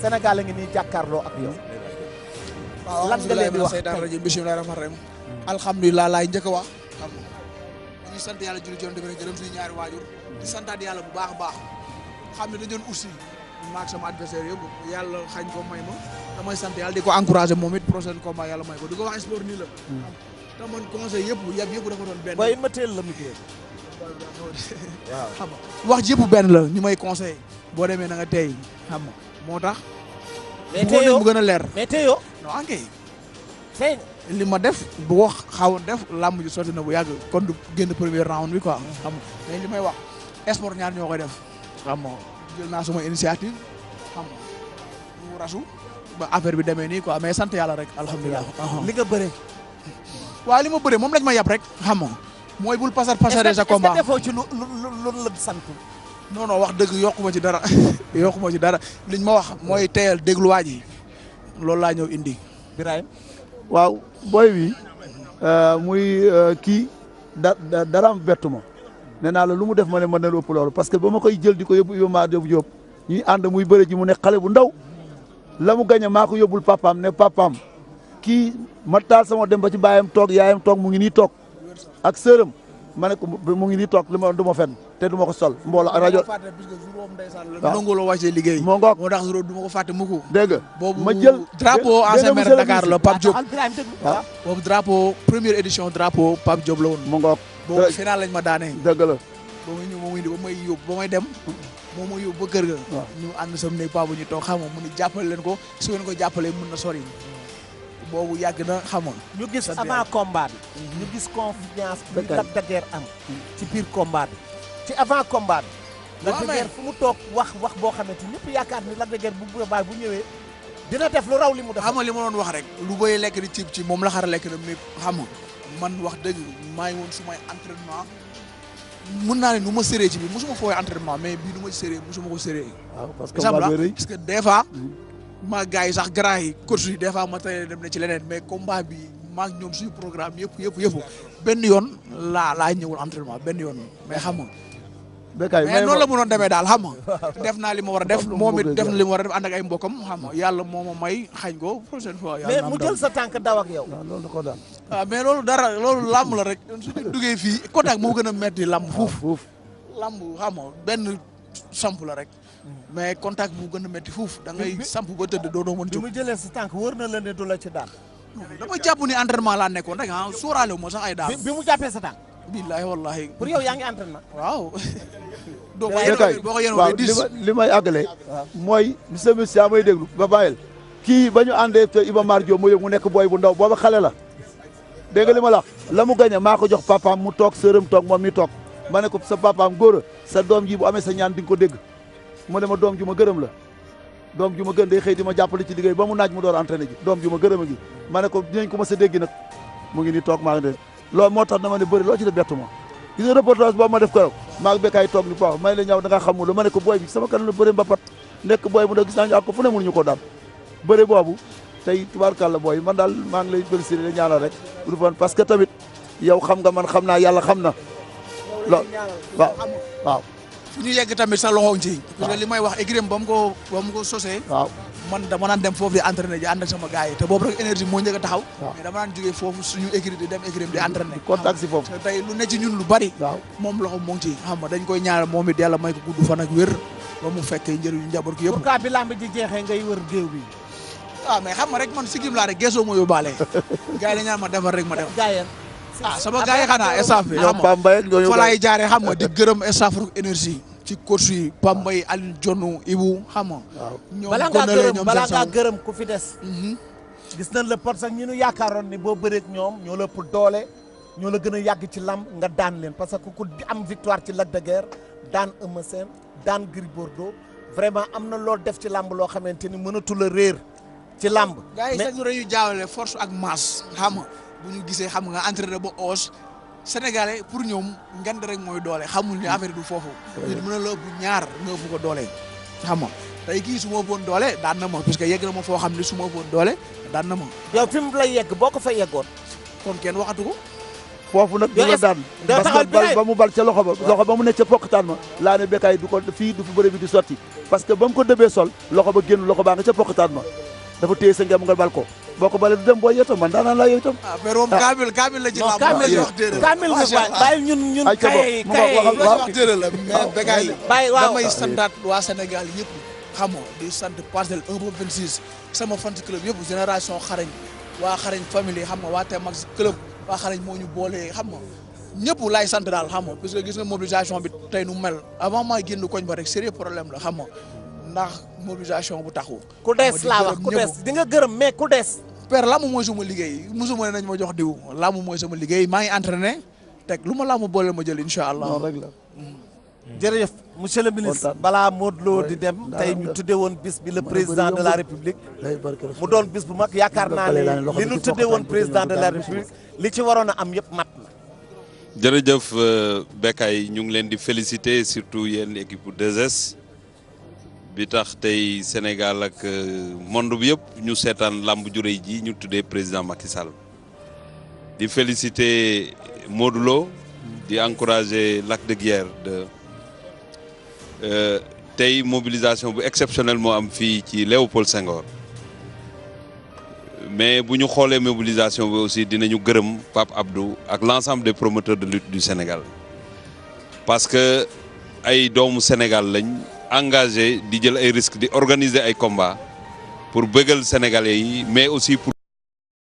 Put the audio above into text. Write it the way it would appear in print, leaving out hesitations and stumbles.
Sénégal a ngi nii jàkkaarloo ak yow. lan nga leen di wax tey bismillaahi rahmaani rahiim. alhamdulilah laay njëkk a wax. xam nga dañuy sant yàlla julli joon demee gërëm suñu ñaari waajur. di santaat yàlla bu baax a baax. xam ne dañu doon aussi maag sama adversaire yëpp yàlla xañ ko may ma. damay sant yàlla di ko encouragé moom it prochain combat yàlla may ko di ko wax sport nii la. te man conseil yëpp dafa doon benn. booy ma teel la mu waaw xam nga wax ji yëpp benn la ñu may conseil boo demee na nga tey xam nga moo tax. mais teyoo bu gën a leer. mais teyoo. non ankay. tey li ma def bu ko xawoon def làmb ji sotti na bu yàgg kon du génn premier round bi quoi. xam nga mais li may wax sport ñaar ñoo koy def. xam nga jël naa sama initiative xam nga mu rasu ba affaire bi demee nii quoi mais sant yàlla rek alhamdulilah. li nga bëre. waaw li ma bëre moom lañ ma yab rek xam nga mooy bul passer sa combat. est-ce que defoo ci lu la sant. non wax dëgg yokkuma ci dara yokkuma ci dara liñ ma wax mooy teyal dégluwaay ji loolu laa ñëw indi. Birahim. waaw booy bi muy kii dara am bettu ma nee naa la lu mu def ma ne mën na lu ëpp loolu parce que ba ma koy jël di ko yóbbu Iba Diop ñuy ànd muy bëre ji mu nekk xale bu ndaw la mu gañe maa ko yóbbul papaam ne papaam kii ma taal sama dem ba ci baayam toog yaayam toog mu ngi nii toog ak sërëm ma ne ko mu ngi nii toog li ma du ma fenn te du ma ko sol mbooloo ak rajo. waaw nangu la wàccee liggéey. moo ngoog moo tax du ma ko fàtte mukk. dégg nga boobu ma jël drapeau ancien maire Dakar la Pape Diop. waaw boobu drapeau première édition drapeau Pape Diop la woon. mu ngoog boobu final lañ ma daanee. dëgg la. ba may ñëw ba may yóbbu ba may dem. moom mooy yóbbu ba kër ga. ñu ànd sam néeg Pape ñu toog xam nga mu ni jàppale leen ko su ngeen ko jàppalee mën na sori. boobu yàgg na xamoon. ñu gis avant combat bi. ñu gis confiance bi Lac de Guiers am. ci biir combat bi. ci avant combat bi. Lac de Guiers fu mu toog wax boo xamante ni ñëpp yaakaar ni Lac de Guiers bu ñëwee dina def lu raw li mu def. xam nga li ma doon wax rek. lu bëy lekk di ci moom la xar lekk na mais xam nga man wax dëgg maa ngi woon sumay entraînement mun naa ne nu ma sëree ci bi mosuma fooy entraînement mais bii nu ma sëree mosuma ko sëree. waaw parce que des fois. maa gars yi sax grand yi coach yi des fois ma tey dem na ci leneen mais combat bi maa ngi ñoom suñu programme yëpp benn yoon laa ñëwul entraînement benn yoon mais xam nga. mais noonu la mënoon demee daal xam nga. def naa li ma war a def moom it def na li ma war a def ànd ak ay mbokam xam nga yàlla moo ma may xañ ko prochaine fois. mais mu jël sa tànk daw ak yow. loolu da ko daan. waaw mais loolu làmb la rek suñu duggee fii contact moo gën a metti làmb fuuf. làmb xam nga benn samp la rek. mais contact bu gën a métti fuuf da ngay samp ba tëdd doo mën jóg. bi mu jëlee sa tànk wër na la ne du la ci daan. dama jàpp ni entraînement laa nekkoon rek sóoraale wu ma sax ay daan. bi mu jàppee sa tànk. billahi wallahi. pour yow yaa ngi entraînement. waaw. boo ko yénoo li may àggale. mooy monsieur may déglu ba bàyyil kii ba ñu àndee te Iba Mar Diop mu yëg mu nekk booy bu ndaw booba xale la. dégg nga li ma la mu gañe maa ko jox papaam mu toog sërëm toog moom mi toog ma ne ko sa papaam góor sa doom ji bu amee sa ñaan di nga ko dégg mu ne ma doom ju ma gërëm la doom ju ma gën day xëy di ma jàppale ci liggéey ba mu naaj mu door entraîné ji doom ju ma gërëm a ngi ma ne ko dinañ ko ma sa dégg nag mu ngi nii toog maa ngi de loolu moo tax dama ne bëri loo ci def bettu ma gis nga reportage boobu ma def ko maa ngi bekkaay toog ni ko wax may la ñëw da nga xamul ma ne ko booy bi sama kanam la bëri mbapat nekk booy bu ndaw gis naa ñu ak ko fu ne mënuñu ko daan bëri boobu tey tubaarkàlla booy man daal maa ngi lay féliciter la ñaanal rek parce que tamit yow xam nga man xam naa yàlla xam na lool waaw fu ñu yegg tamit sa loxo ci parce que li may wax égrém ba mu ko sosee waaw man dama naan dem foofu di entraîné ji ànd ak sama gars yi te boobu rek énergie moo njëkk a taxaw mais dama naan jógee foofu suñu égré di dem égrém di entraîné contact si foofu tey lu ne ci ñun lu bari waaw moom loxo moo ngi ci xam nga dañ koy ñaanal moom it yàlla may ko gudd fan ak wér ba mu fekkee njëriñu njaboot gi yëpp pourquoi bi lamb ji jeexee ngay wër géew bi mais xam nga rek man sigim laa rek geesoo ma yóbbaale gars yi dañ ñaan ma defar rek ma def sama gars yi xanaa staff bi xam nga fa laay jaaree xam nga di gërëm staff Rock Énergie ci coach yi Pambay Aline Dionu Ibou xam nga ñoom balaa ngaa gërëm ku fi des gis nañ la parce que ñu nu yaakaaroon ni boo bëreeg ñoom ñoo la ëpp doole ñoo la gën a yàgg ci lamb nga daan leen parce que ku am victoire ci Lac de Guiers daan Eumeu Sène daan Gris Bordeaux vraiment am na loolu def ci lamb loo xamante ni mënatul a réer ci lamb gars yi sax ñu jaawale force ak masse xam nga bu ñu gisee xam nga entraîné ba os sénégalais pour ñoom ngand rek mooy doole xamul ni affaire du foofu nit mën a la ëpp ñaar nga ëpp ko doole xam nga tey kii su ma ëppoon doole daan na ma parce que yegg na ma foo xam ne su ma ëppoon doole daan na ma yow fi mu lay yegg boo ko fa yeggoon kon kenn waxatu ko foofu nag dina daan parce que bal ba mu bal ca loxo ba mu ne ca pokkataan ma laa ne Bécaye du ko fii du fi bëre bi di sotti parce que ba mu ko dëbee sol loxo ba génn loxo baa nga ca pokkataan ma dafa téye sa ngem nga bal ko boo ko balee du dem booy yow tam man daanaan laa yow itam mais moom kaamil la ci lamb kaamil nga bàyyi ñun kay wax téere la mais Bécaye damay santaat waa Sénégal yëpp xam nga di sant Parcelles 1 ba 26 sama fan club yëpp génération xarañ waa xarañ famille xam nga waa Tmax club waa xarañ moo ñu boole xam nga ñëpp laay sant daal xam nga parce que gis nga mobilisation bi tey nu mel avant maa génn koñ ba rek sérieux problème la xam nga ndax mobilisation bu taxu ku des laa wax ku des di nga gërëm mais ku des père laamu mooy sama liggéey musuma ne nañ ma jox diw laamu mooy sama liggéey maa ngi entraîné teg lu ma laamu boole ma jël incha allah non rek la jërëjëf monsieur le ministre balaa Modou Lo di dem tey ñu tuddee woon bis bi le président de la république mu doon bis bu mag yaakaar naa ne li ñu tuddee woon président de la république li ci waroon a am yëpp mat na. jërëjëf Bécaye ñu ngi leen di féliciter surtout yéen équipe bu 2S bi tax tey Sénégal ak monde bi yëpp ñu seetaan lamb ju rëy ji ñu tuddee président Macky Sall di féliciter Modou Lo di encourager Lac de Guiers de tey mobilisation bu exceptionnelle moo am fii ci Léopold Senghor mais bu ñu xoolee mobilisation bi aussi dinañu gërëm Pape Abdou ak l'ensemble des promoteurs de lutte du Sénégal parce que ay doomu Sénégal lañ engagé di jël ay risques di organiser ay combats pour bëggal Sénégalais yi mais aussi pour